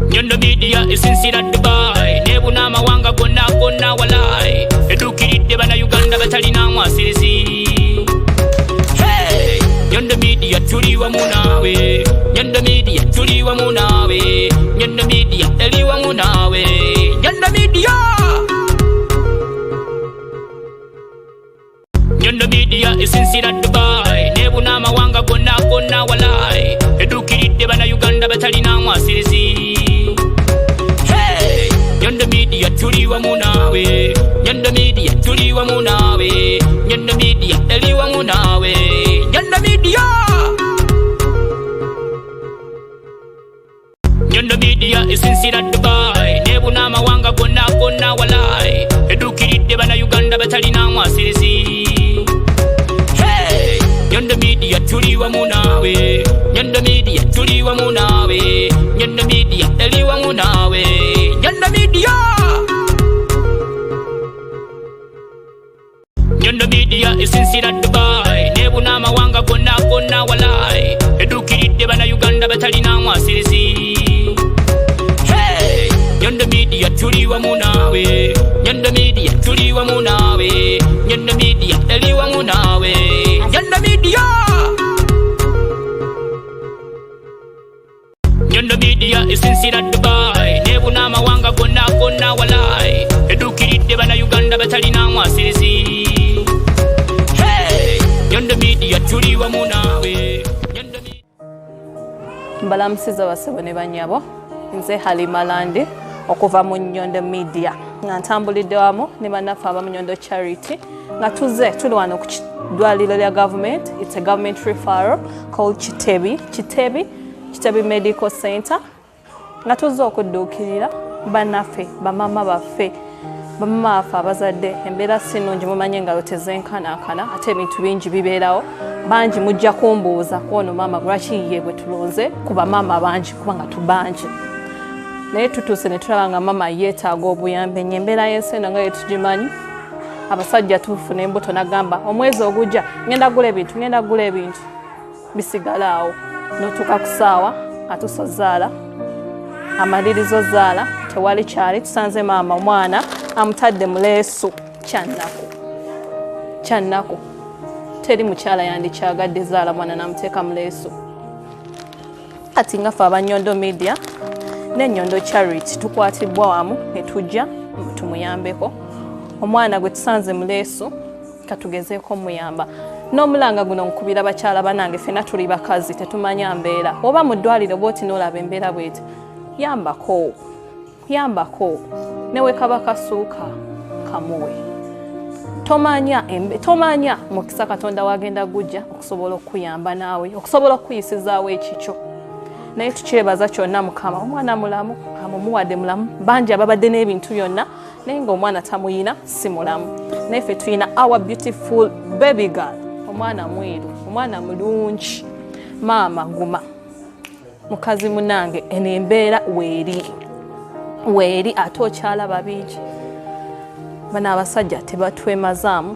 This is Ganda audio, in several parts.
Nyondo Media esinzira Dubai, nebuna amawanga gonna gonna walai. Eduukiridde bannayuganda batalina mwasirizi. Hey! Nyondo Media tuli wamu naawe. Nyondo Media tuli wamu naawe. Nyondo Media eri wamu naawe. Nyondo Media. Nyondo Media esinzira Dubai, nebuna amawanga gonna gonna walai. Eduukiridde bannayuganda batalina mwasirizi. Hey! Nyondo Media tuli wamu naawe. Nyondo Media tuli wamu naawe. Nyondo Media eri wamu naawe. Nyondo Media. Nyondo Media esinzira Dubai, nebuna amawanga gonna gonna walai. Eduukiridde bannayuganda batalina mwasirizi. Hey! Nyondo Media tuli wamu naawe. Nyondo Media tuli wamu naawe. Nyondo Media eri wamu naawe. Nyondo Media. Nyondo Media esinzira Dubai, nebuna amawanga gonna gonna walai. Eduukiridde bannayuganda batalina mwasirizi. Hey! Nyondo Media tuli wamu naawe. Nyondo Media tuli wamu naawe. Nyondo Media eri wamu naawe. Nyondo Media. Nyondo Media esinzira Dubai, nebuna amawanga gonna gonna walai. Eduukiridde bannayuganda batalina mwasirizi. Hey! Nyondo Media tuli wamu naawe. Nyondo Media. Mbalamusiza basebo ne banyabo. Nze Halima Landi okuva mu Nyondo Media, nga ntambulidde wamu ne bannaffe aba Nyondo Charity, nga tuze tuli wano ku ddwaliro lya government. It's a government referral called Kitebi Medical Center, nga tuzze okudduukirira bannaffe, bamama baffe, bamama baffe abazadde. Embeera si nnungi, mumanye engalo tezenkanankana, ate ebintu bingi bibeerawo. Bangi mujja kumbuuza kwono maama lwaki ye bwe tulonze ku bamaama bangi, kubanga tubangi, naye tutuuse ne tulaba nga maama yeetaaga obuyambi ennyo. Embeera y'ensi eno nga yetugimanyi, abasajja tufuna embuto nagamba omwezi ogujja ngenda gula ebintu, ngenda gula ebintu, bisigala awo, n'otuuka ku ssaawa atusozaala amalirizo zaala tewali kyali. Tusanze maama omwana amutadde mu leesu. Kyannaku, kyannaku, teri mukyala yandikyagadde zaala mwana namuteeka mu leesu. Kati nga ffe abanyondo Media n'Ennyondo Charity tukwatibwa wamu ne tujja tumuyambeko omwana gwe tusanze mu leesu, katugezeeko muyamba n'omulanga guno. Nkubira bakyala banange, ffenna tuli bakazi, tetumanya mbeera. Oba mu ddwaliro bwoti n'olaba embeera bweti, yambako, yambako, newe kaba kasuuka kamuwe. Tomanya, tomanya mukisa Katonda wagenda gujja okusobola okuyamba naawe, okusobola okuyisizaawo ekikyo. Naye tukyebaza kyonna Mukama, omwana mulamu, amumuwadde mulamu. Bangi ababadde n'ebintu byonna naye ng'omwana tamuyina, si mulamu, naye ffe tulina our beautiful baby girl, omwana mweru, omwana mulungi. Maama guma, mukazi munange, eno embeera weeri weeri, ate okyalaba bingi. Bano abasajja tebatwemazaamu,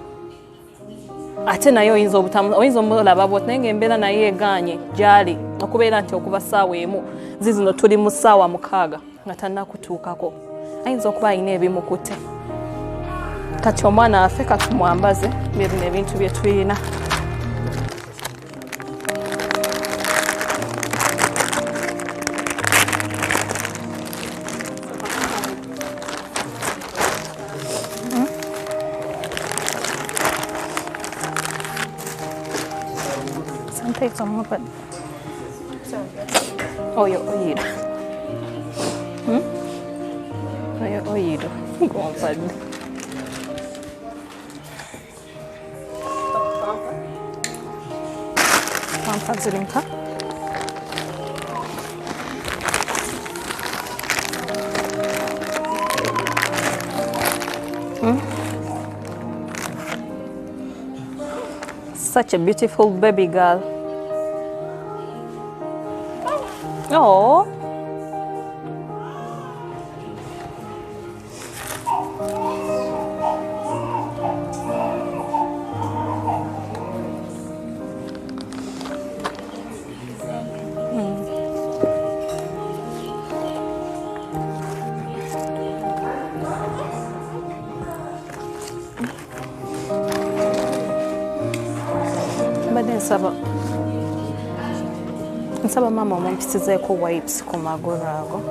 ate naye oyinza obutamu, oyinza omulaba bwoti naye ngaembeera naye egaanye gyali okubeera nti okuva ssaawa 1 zizino tuli mu ssaawa 6 nga tannakutuukako, ayinza okuba alina ebimukutte. Kati omwana waffe katumwambaze bye bino ebintu bye tulina. Sente zomupa oyo oyiro. Oyo oyiro gwompadde. Pampa ziri nka. Such a beautiful baby girl. Oh. Mbadde nsaba nsaba maama omumpisizeeko wipes ku magulu ago.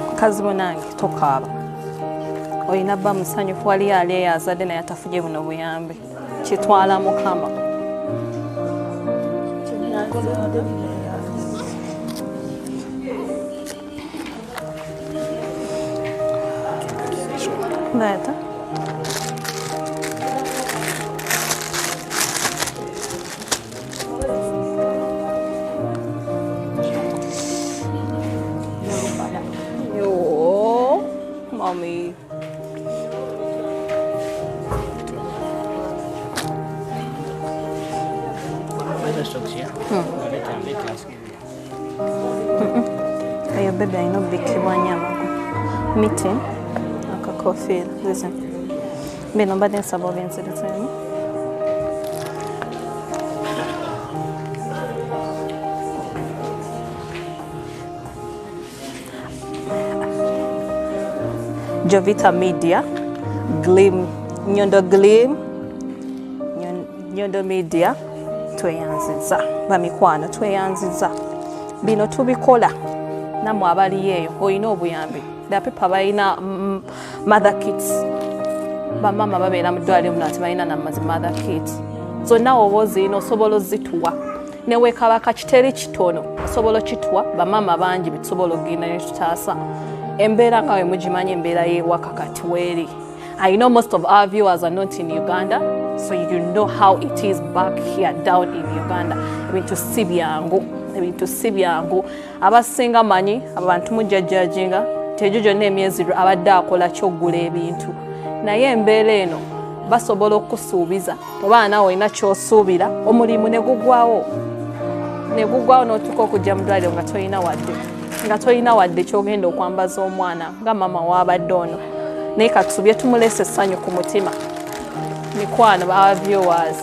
Mukazi munange tokaaba, olina bba musanyufu, waliyo ali eyo azadde naye atafunye buno buyambi. Kitwala Mukama. Leeta. Yo, mommy. Eyo baby alina obikkibwa nnyo amagulu. Miti akakofiira listen. Bino mbadde nsaba obinzirizeemu. Jovita Media, Gleam, Nyondo Gleam, Nyondo Media, tweyanziza bamikwano, tweyanziza. Bino tubikola nammwe abaliyo eyo olina obuyambi. There are people abalina mother kits, bamaama babeera mu ddwaliro muno ati balina namazi mother kits zonna oba ozirina osobola ozituwa newekabaka kiteri kitono osobola okituwa. Bamaama bangi bitusobola okugenda ne tutaasa embeera nga bwe mugimanyi, embeera y'ewaka kati weeri. I know most of our viewers are not in Uganda, so you know how it is back here down in Uganda. Ebintu si byangu, ebintu si byangu. Abasinga manyi abantu mujjajjajinga nti egyo gyonna emyezi abadde akola kyoggula ebintu, naye embeera eno basobola okukusuubiza oba naawe olina ky'osuubira, omulimu ne gugwawo, ne gugwawo n'otuuka okujja mu ddwaliro nga tolina wadde, nga tolina wadde ky'ogenda okwambaza omwana nga maama waabadde ono. Naye katusubye tumulese essanyu ku mutima. Mikwano, our viewers,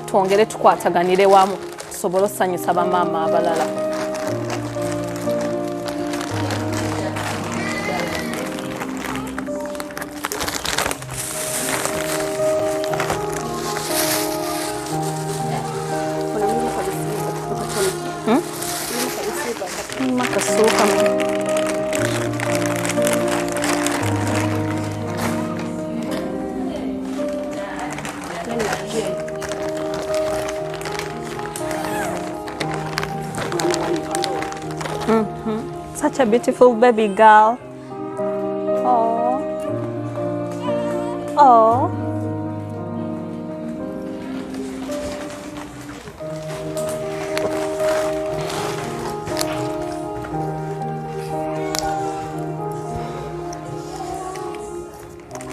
twongere tukwataganire wamu tusobole osanyusa bamaama abalala. Mulimu akasuuka mu Such a beautiful baby girl. Oh. Oh.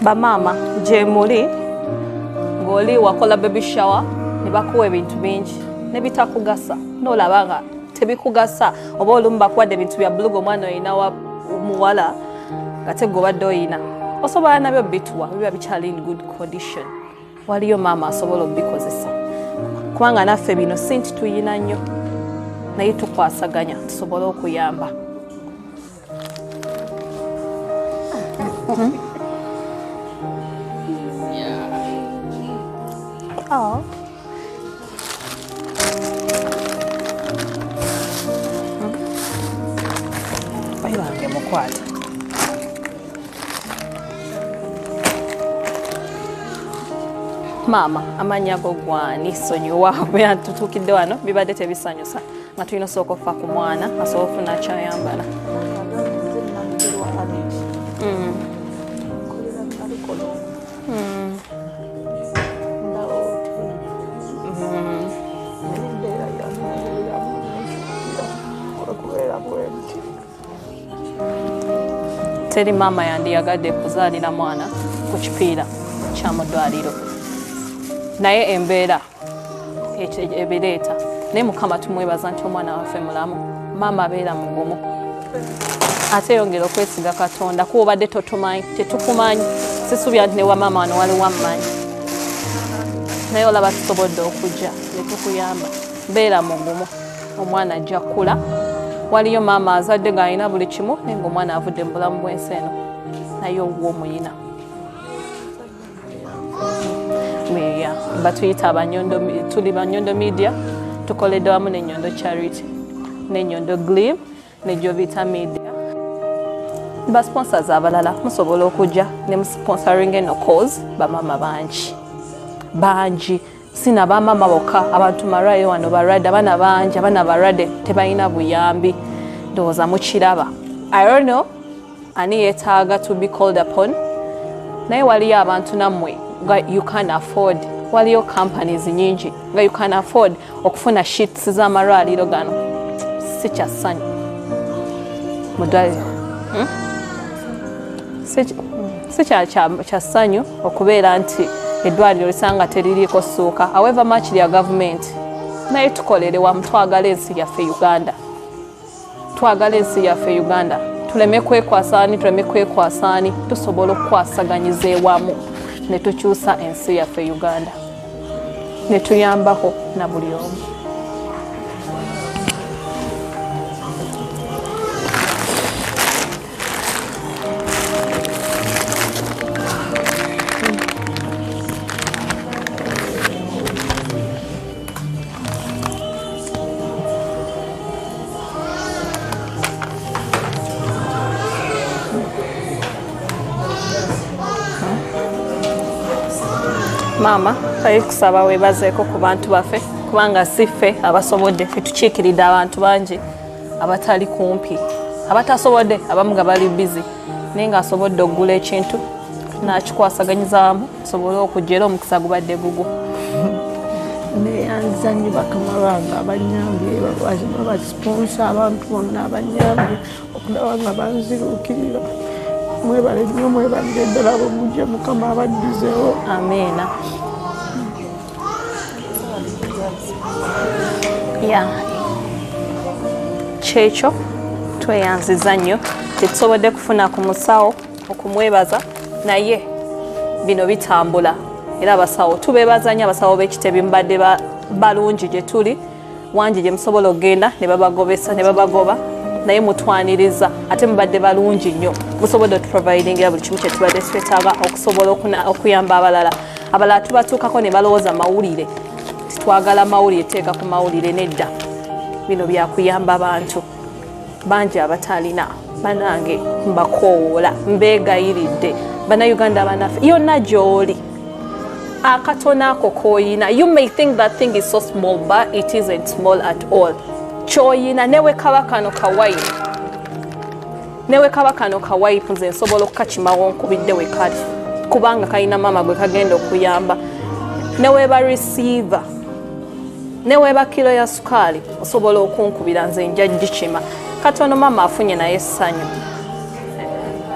Bamaama gye muli ng'oli wakola baby shower ne bakuwa ebintu bingi ne bitakugasa, n'olaba nga tebikugasa, oba olumu bakuwadde ebintu bya bulugu, omwana olina wa muwala nga te gwe obadde oyina, osobola nabyo bituwa biba bikyali in good condition. Waliyo maama asobola obikozesa, kubanga naffe bino si nti tuyina nnyo, naye tukwasaganya tusobole okuyamba. Oh. Bayi wange mukwata. Maama, amannya go gwani? Sonyiwa tutuukidde wano bibadde tebisanyusa nga tulina osooka okufa ku mwana asobola okufuna kyayambala. Nze Namugerwa Annet. Nkolera Nalukolongo. Ndaba hoteri. Naye embeera yange nabeeramu nekyukira olwokubeera bwe nti. Teri maama yandiyagadde kuzaalira mwana ku kipiira kya mu ddwaliro, naye embeera ebireeta. Naye Mukama tumwebaza nti omwana waffe mulamu. Maama abeera mugumu, ate yongera okwesiga Katonda, kuba obadde totumanyi, tetukumanyi. Sisuubira nti ne wa maama wano waliwo ammanyi, naye olaba tusobodde okujja ne tukuyamba. Beera mugumu, omwana ajja kkula. Waliyo maama azadde ng'alina buli kimu, naye ng'omwana avudde mu bulamu bw'ensi eno, naye owuwo omuyina. Yeah, batuyita Abanyondo, tuli Banyondo Media, tukoledde wamu ne Nyondo Charity ne Nyondo Gleam ne Jovita Media. Ba sponsors abalala musobola okujja ne musponsoring eno cause. Bamama bangi bangi, sina bamama bokka, abantu malwaliro wano balwadde, abaana bangi, abaana balwadde, tebalina buyambi. Ndowooza mukiraba. I don't know ani yeetaaga to be called upon, naye waliyo abantu nammwe nga you can afford, waliyo companies nyingi nga you can afford okufuna sheets z'amalwaliro gano. Si kya ssanyu mu ddwaliro. Si kya ssanyu okubeera nti eddwaliro lisanga teririiko ssuuka, however much lya gavumenti, naye tukolere wamu. Twagala ensi yaffe Uganda, twagala ensi yaffe Uganda. Tuleme kwekwasaani, tuleme kwekwasaani. Tusobola okukwasaganyiza ewamu ne tukyusa ensi yaffe Uganda ne tuyambako na buli omu. Maama, kali kusaba weebazeeko ku bantu baffe, kubanga si ffe abasobodde, ffe tukiikiridde abantu bangi abatali kumpi, abatasobodde, abamu nga bali busy, naye ng'asobodde okugula ekintu n'akikwasaganyizaamu asobole okujja, era omukisa gubadde gugwo. Neyanza nnyo bakama bange abanyambye, basiponsa, abantu bonna abanyambye okulaba nga banziruukirira. Mwebale nnyo, mwebalire ddala bwe mujje. Mukama abaddizeewo. Amiina. Ya, kyekyo, tweyanziza nnyo. Tetusobodde kufuna ku musawo okumwebaza, naye bino bitambula, era abasawo tubeebaza nnyo. Abasawo b'ekitebi mubadde balungi gye tuli, wangi gye musobola okugenda ne babagobesa ne babagoba, naye mutwaniriza, ate mubadde balungi nnyo. Musobodde otuprovidingira buli kimu kyetubadde twetaaga okusobola okuyamba abalala. Abalala tubatuukako ne balowooza mawulire, titwagala mawulire, teeka ku mawulire. Nedda, bino byakuyamba bantu bangi abatalina. Banange, mbakoowoola, mbeegayiridde, Bannayuganda banaffe, yonna gy'oli, akatono ako koyina, you may think that thing is so small, but it isn't small at all. Kyoyina, newe kaba kano kawayipu, newe kaba kano kawayipu, nze nsobola okukakimawo nkubidde we kali, kubanga kalina maama gwe kagenda okuyamba. Neweeba receiver, neweeba kilo ya sukaali, osobola okunkubira, nze nja gikima. Katono maama afunye naye essanyu,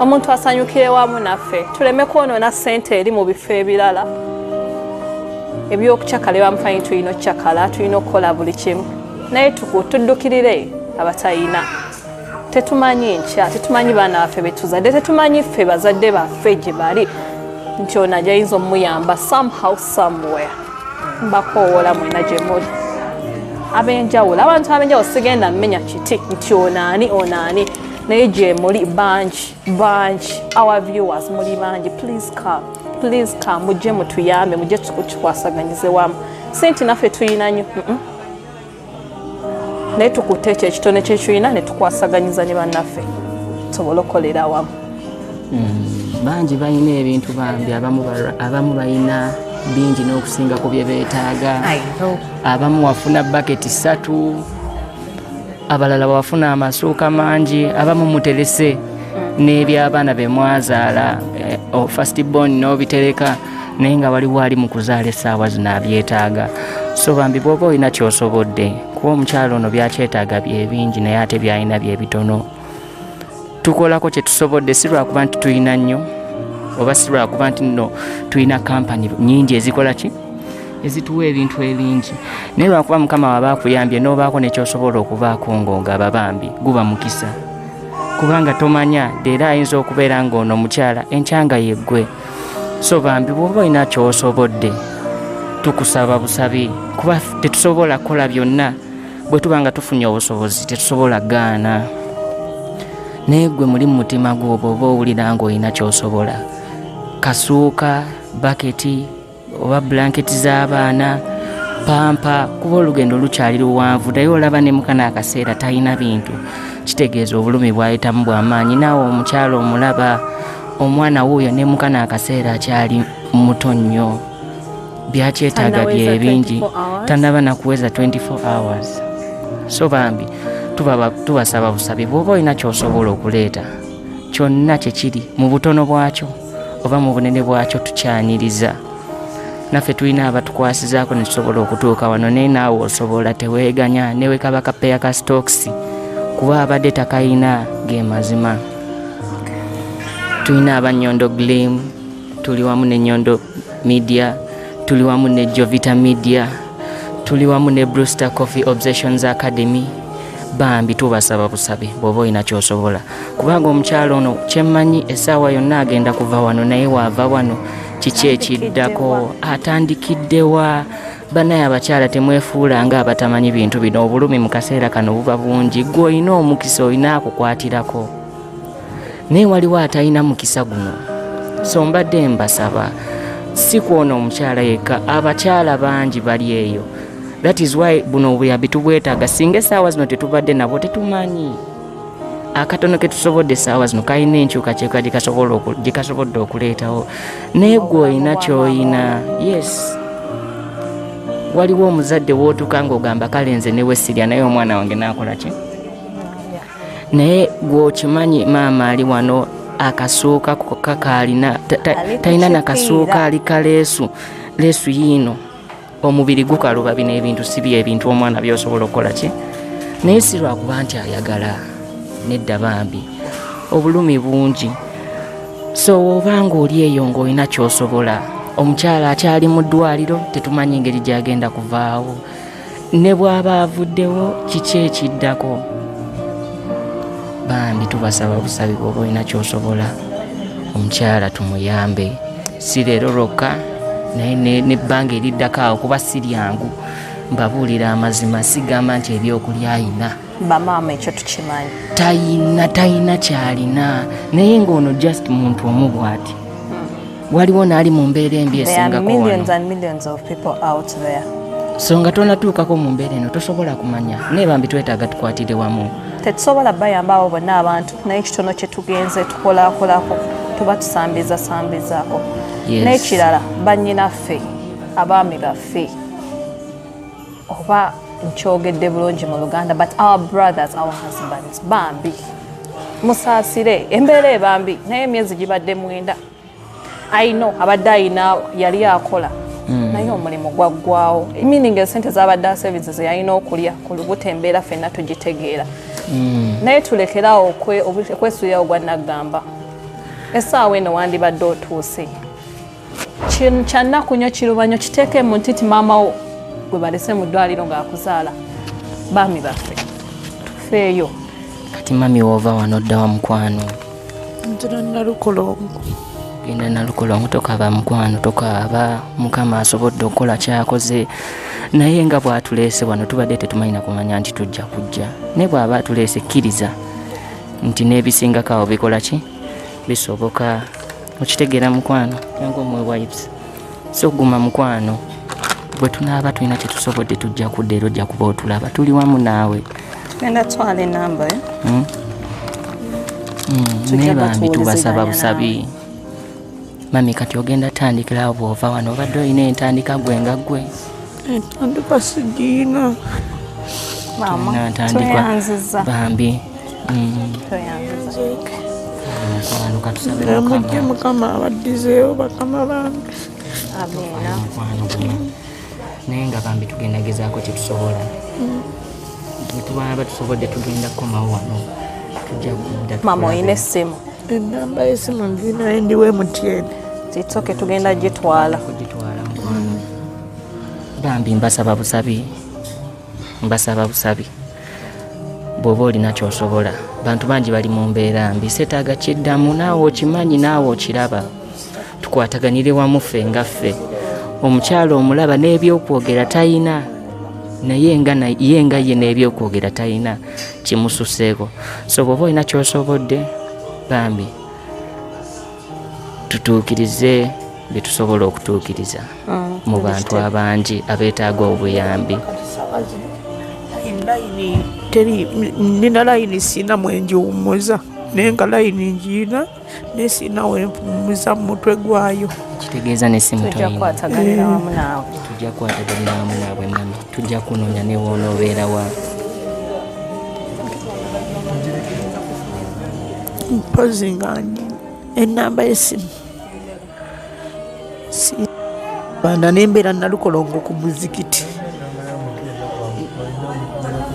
omuntu asanyukire wamu naffe. Tuleme kwonoona ssente eri mu bifo ebirala ebyokucakala. Ebamufanyi tulina okucakala, tulina okukola buli kimu, naye tuddukirire abatayina. Tetumanyi nkya, tetumanyi baana baffe betuzadde, tetumanyi ffe bazadde baffe gye bali, nti ono ajayinza omuyamba somehow, somewhere. Mbakowoola mwena gye muli ab'enjawulo, abantu ab'enjawulo, sigenda mmenya kiti nti onaani onaani, naye gye muli bangi bangi. Our viewers muli bangi, please come, please come, mujje mutuyambe, mujje tukikwasaganyize wamu. Si nti naffe tuyina nnyo, Naye tukutte ekyo ekitone kyekirina ne tukwasaganyiza ne bannaffe tusobole okukolera awamu. Bangi balina ebintu bambi, abamu balina bingi n'okusinga ku bye beetaaga. Abamu wafuna baketi 3, abalala wafuna amasuuka mangi, abamu muterese n'ebyabaana be mwazaala, first born n'obitereka, naye nga waliwo ali mu kuzaala essaawa zino abyetaaga. So bambi, bw'oba olina ky'osobodde kuba omukyalo ono, byakyetaaga byebingi, naye ate byalina byebitono. Tukolako kye tusobodde, si lwakuba nti tulina nnyo, oba si lwakuba nti nno tulina kampani nyingi ezikola ki, ezituwa ebintu ebingi, naye lwakuba Mukama waba akuyambye n'obaako nekyosobola okubaako ng'ogaba, bambi guba mukisa, kubanga tomanya leero ayinza okubeera ng'ono omukyala, enkyanga yeggwe. So bambi bw'oba olina ky'osobodde tukusaba busabi, kuba tetusobola kukola byonna. Bwe tuba nga tufunye obusobozi tetusobola gaana, naye gwe muli mu mutima gwo bw'oba owulira ng'olina ky'osobola, kasuuka, baketi oba blanketi z'abaana, pampa, kuba olugendo lukyali luwanvu. Naye olaba ne mukana akaseera talina bintu, kitegeeza obulumi bwayitamu bw'amaanyi. Naawe omukyala omulaba omwana wuuyo ne mukana akaseera akyali muto nnyo, byakyetaaga Tannaweza bye bingi. 24 hours. Tannaba nakuweza 24 hours. So bambi tubasaba busabi, bw'oba olina ky'osobola okuleeta kyonna kyekiri mu butono bwakyo oba mu bunene bwakyo, tukyaniriza. Naffe tulina abatukwasizaako ne tusobola okutuuka wano, naye naawe osobola, teweeganya newe kaba kapeya ka stocks, kuba abadde takayina ge mazima. Tulina abanyondo Glim, tuli wamu ne Nyondo Media, tuli wamu ne Jovita Media, tuli wamu ne Brewster Coffee Obsessions Academy. Bambi tubasaba busabi, bw'oba olina ky'osobola, kubanga omukyalo ono kyemmanyi essaawa yonna agenda kuva wano, naye waava wano kiki ekiddako? Atandikiddewa? Bannaye abakyala, temwefuula nga abatamanyi bintu bino. Obulumi mu kaseera kano buba bungi. Gwe olina omukisa, olina akukwatirako, naye waliwo atalina mukisa guno. So mbadde mbasaba, si kwona omukyala yekka, abakyala bangi bali eyo. That is why buno obuyambi tubwetaaga. Singa essaawa zino tetubadde nabwo, tetumanyi akatono ke tusobodde essaawa zino kalina enkyukakyuka gye kasobodde okuleetawo. Naye gwe olina ky'olina, yes, waliwo omuzadde wootuka ng'ogamba, kale nze ne wesirya, naye omwana wange naakola ki? Naye gweokimanyi maama ali wano akasuuka kokka kaalina, Ali talina nakasuuka, kukipiira. Ali kaleesu leesu yiino, omubiri gukaluba. Bino ebintu si byebintu omwana byosobola okukola ki, naye si lwakuba nti ayagala, nedda bambi, obulumi bungi. So obanga oli eyo ng'olina ky'osobola, omukyala akyali mu ddwaliro, tetumanyi ngeri gyagenda kuvaawo, ne bw'aba avuddewo kiki ekiddako. Bambi tubasaba busabi, bw'oba olina ky'osobola, omukyala tumuyambe, si leero lwokka, naye nebbanga eriddako awo, kuba si lyangu. Mbabuulira amazima, sigamba nti ebyokulya ayina. Bamaama, ekyo tukimanyi. Tayina, tayina kyalina, naye ng'ono just muntu omu bw'ati. Waliwo n'ali mu mbeera embi There are esingako millions wano. and millions of people out there. So nga tonatuukako mu mbeera eno tosobola kumanya, naye bambi twetaaga tukwatire wamu. Tetusobola bayamba abo bonna abantu, naye kitono kye tugenze tukolakolako, tuba tusambiza sambizaako. N'ekirala, bannyinaffe, abaami baffe, oba nkyogedde bulungi mu Luganda, but our brothers, our husbands, bambi musaasire embeera ebambi, naye emyezi gibadde 9. Aino abadde ayina, yali akola, naye omulimu gwaggwawo, meaning esente zabadde asevinze ze yalina okulya ku lubuto. Embeera ffenna tugitegeera, naye tulekerawo okwesuulirawo gwa naggamba. Essaawa eno wandibadde otuuse. Kyannaku nnyo, kiruba nnyo. Kiteeke mu ntiti maama wo gwe balese mu ddwaliro ng'akuzaala. Baami baffe, tufeeyo. Kati mami, woova wano oddawa mukwano? Nzira Nalukolongo. Genda Nalukolongo. Tokaaba mukwano, tokaaba. Mukama asobodde okukola kyakoze, naye nga bw'atuleese wano tubadde tetumanyi na kumanya nti tujja kujja, naye bw'aba atuleese, kkiriza nti n'ebisingako awo bikola ki, bisoboka. Okitegeera mukwano? Jangu omuwe wipes. So guma mukwano, bwe tunaaba tulina kyetusobodde tujja kudda, era ojja kuba otulaba tuli wamu naawe. Tugenda twala enamba eh? Tujja Naye bambi tubasaba batuwuliziganya. Busabi mami, kati ogenda tandikirawo bw'ova wano, obadde olina entandika gwe nga gwe? Entandika sigiina. Maama, Tulina ntandikwa. tweyanziza. Bambi. Tweyanziza. Mukwano, katusabe Namujje. Mukama. Mukama abaddizeewo bakama bange. Amiina. Mukwano guma, naye nga bambi tugenda gezaako kyetusobola. Bwe tubaaba tusobodde tugenda kukomawo wano, tujja kudda. Maama, olina essimu? Enamba y'essimu nginaye, ndiwo MTN. Titoke, tugenda gitwala. Kugitwala mukwano. Bambi mbasaba busabi, mbasaba busabi, bw'oba olina kyosobola. Bantu bangi bali mu mbeera mbi, seetaaga kiddamu, naawe okimanyi, naawe okiraba. Tukwataganire wamu ffe nga ffe. Omukyala omulaba n'ebyokwogera tayina, naye nga ye nga ye n'ebyokwogera tayina, kimususeeko. So bw'oba olina ky'osobodde bambi tutuukirize bye tusobola okutuukiriza mu bantu abangi abeetaaga obuyambi. Layini teri, nina layini siina mwenjiwummuza, naye nga layini ngiina naye siina wempummuza mu mutwe gwayo. Kitegeeza n'essimu tujja toyina. kukwataganira wamu naawe. Tujja kukwataganira wamu naabwe mami, tujja kunoonya ne wonoobeera wa. Mpozi nga enamba y'essimu banda nembeera Nalukolongo ku muzikiti.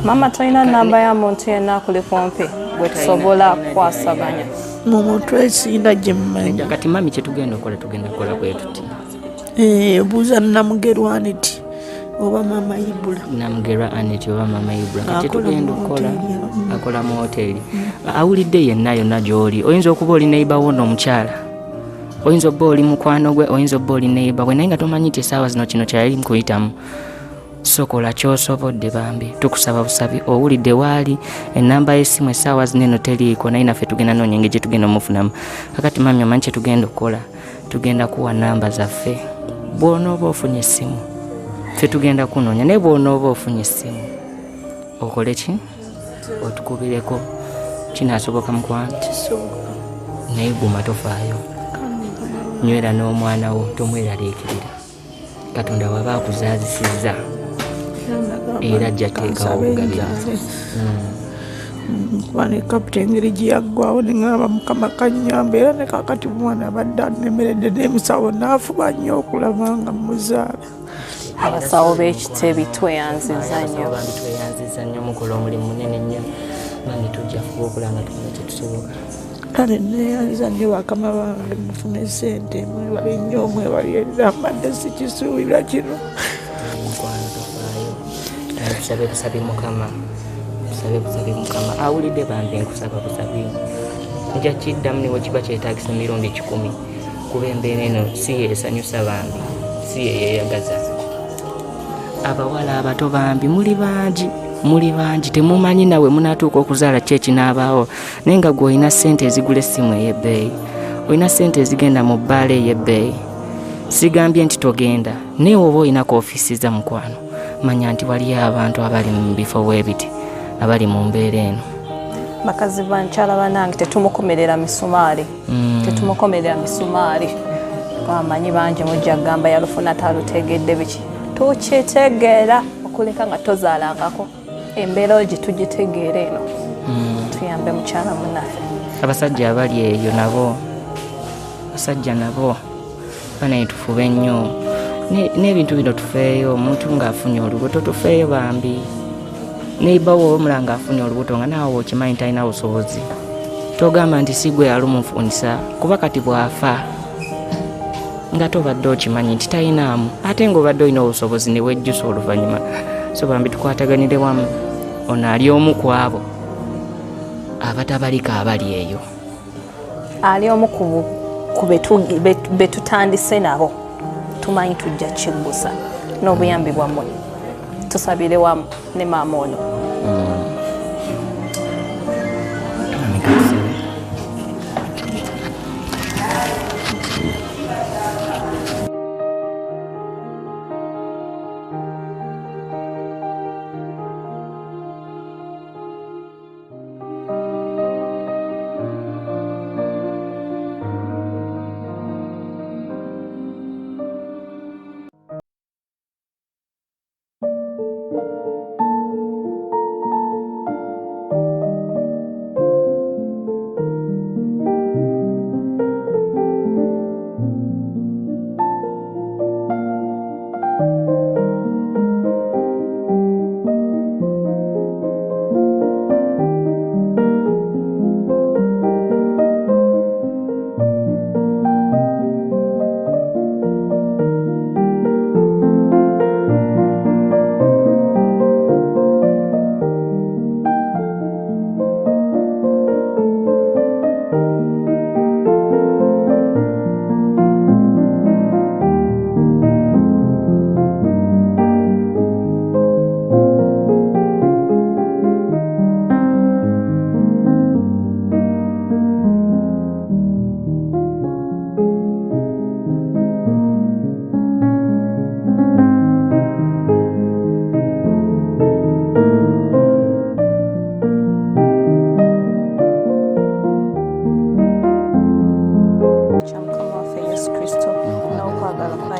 Mama, tolina namba ya muntu yenna akuli kumpi gwe tusobola kukwasaganya? Mu mutwe siina gye mmanyi. Kati mami, kyetugenda okukola, tugenda kukola bwe tuti. Buuza Namugerwa Aneti oba Mama Ibula. Namugerwa Anet oba Mama Ibula. Kati Akola tugenda mu okukola hoteri. Akola mu hoteri. Awulidde yenna yonna gy'oli, oyinza okuba oli neighbor wo n'omukyala, oyinza okuba oli mukwano gwe, oyinza okuba oli neighbor gwe, naye nga tomanyi nti essaawa zino kino kyeyali mukuyitamu. Sokola kyosobodde bambi, tukusaba busabi. Owulidde waali enamba y'essimu essaawa zino eno teriiko, naye naffe tugenda noonya engeri gye tugenda omufunamu. Kakati mami, omanyi kye tugenda okukola? Tugenda kuwa namba zaffe. Bw'onooba ofunye essimu, ffe tugenda kunoonya, naye bw'onooba ofunye essimu okole ki? Otukubireko. Kinaasoboka mukwano? Kisoboka. Naye guma, tofaayo, nywera n'omwana wo, tomweraliikirira. Katonda waba akuzaazisizza era ajja teekawo obugabirizi. Kuba ne kapita engeri gye yaggwawo neŋŋamba Mukama kanyamba, era ne kakati omwana abadde anemeredde n'emusawo naafuba nnyo okulaba nga muzaala. Abasawo b'ekitebi, tweyanziza nnyo. Abasawo bambi tweyanziza nnyo, mukola omulimu munene nnyo. Mami, tujja kuba okulaba nga tukola kyetusoboka. Kale neyanziza nnyo bakama bange, mufune sente, mwebale nnyo, mwebale era mbadde sikisuubira kino. Mukwano, tofaayo, naye tusabe busabi Mukama, tusabe busabi Mukama awulidde. Bambi nkusaba busabi, nja kiddamu ne wekiba kyetaagisa emirundi 100, kuba embeera eno si yeesanyusa bambi, si yeyeeyagaza. Abawala abato bambi muli bangi, muli bangi, temumanyi nawe munaatuuka okuzaala ki ekinaabaawo, naye nga gwe olina ssente ezigula essimu ey'ebbeeyi, olina ssente ezigenda mu bbaala ey'ebbeeyi. Sigambye nti togenda, naye woba olina ofiisiza mukwano, manya nti waliyo abantu abali mu bifo bwe biti, abali mu mbeera eno. Bakazi bankyala banange, tetumukomerera misumaali, tetumukomerera misumaali. Amanyi bangi mujja kugamba yalufuna talutegedde biki. Tukitegeera okuleka nga tozaalangako, embeera oyo gye tugitegeera eno. Tuyambe mukyala munaffe. Abasajja abali eyo nabo, abasajja nabo banaye, tufube nnyo n'ebintu bino, tufeeyo. Omuntu ng'afunye olubuto, tufeeyo bambi. Neighbor wo omulala ng'afunye olubuto nga naawe okimanyi talina busobozi, togamba nti si gwe yalumufunisa, kuba kati bw'afa nga tobadde okimanyi nti talinaamu, ate ng'obadde olina obusobozi ne wejjusa oluvannyuma. So bambi tukwataganire wamu. Ono ali omu ku abo abatabalika abali eyo. Ali omu ku betutandise nabo, tumanyi tujja kiggusa n'obuyambi bwammwe. Tusabire wamu ne maama ono. Mami, katusabe.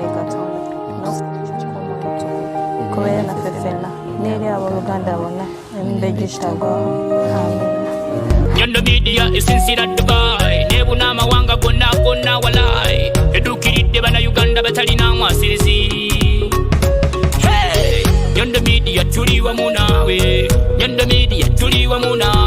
Ayi Katonda, n'okubeera kubeere naffe ffenna n'eri abooluganda bonna emirembe egitagwawo. Amiina. Nyondo Media esinzira Dubai, nebuna amawanga gonna gonna. Walai eduukiridde Bannayuganda batalina mwasirizi. Hey! Nyondo Media tuli wamu naawe. Nyondo Media tuli wamu naawe.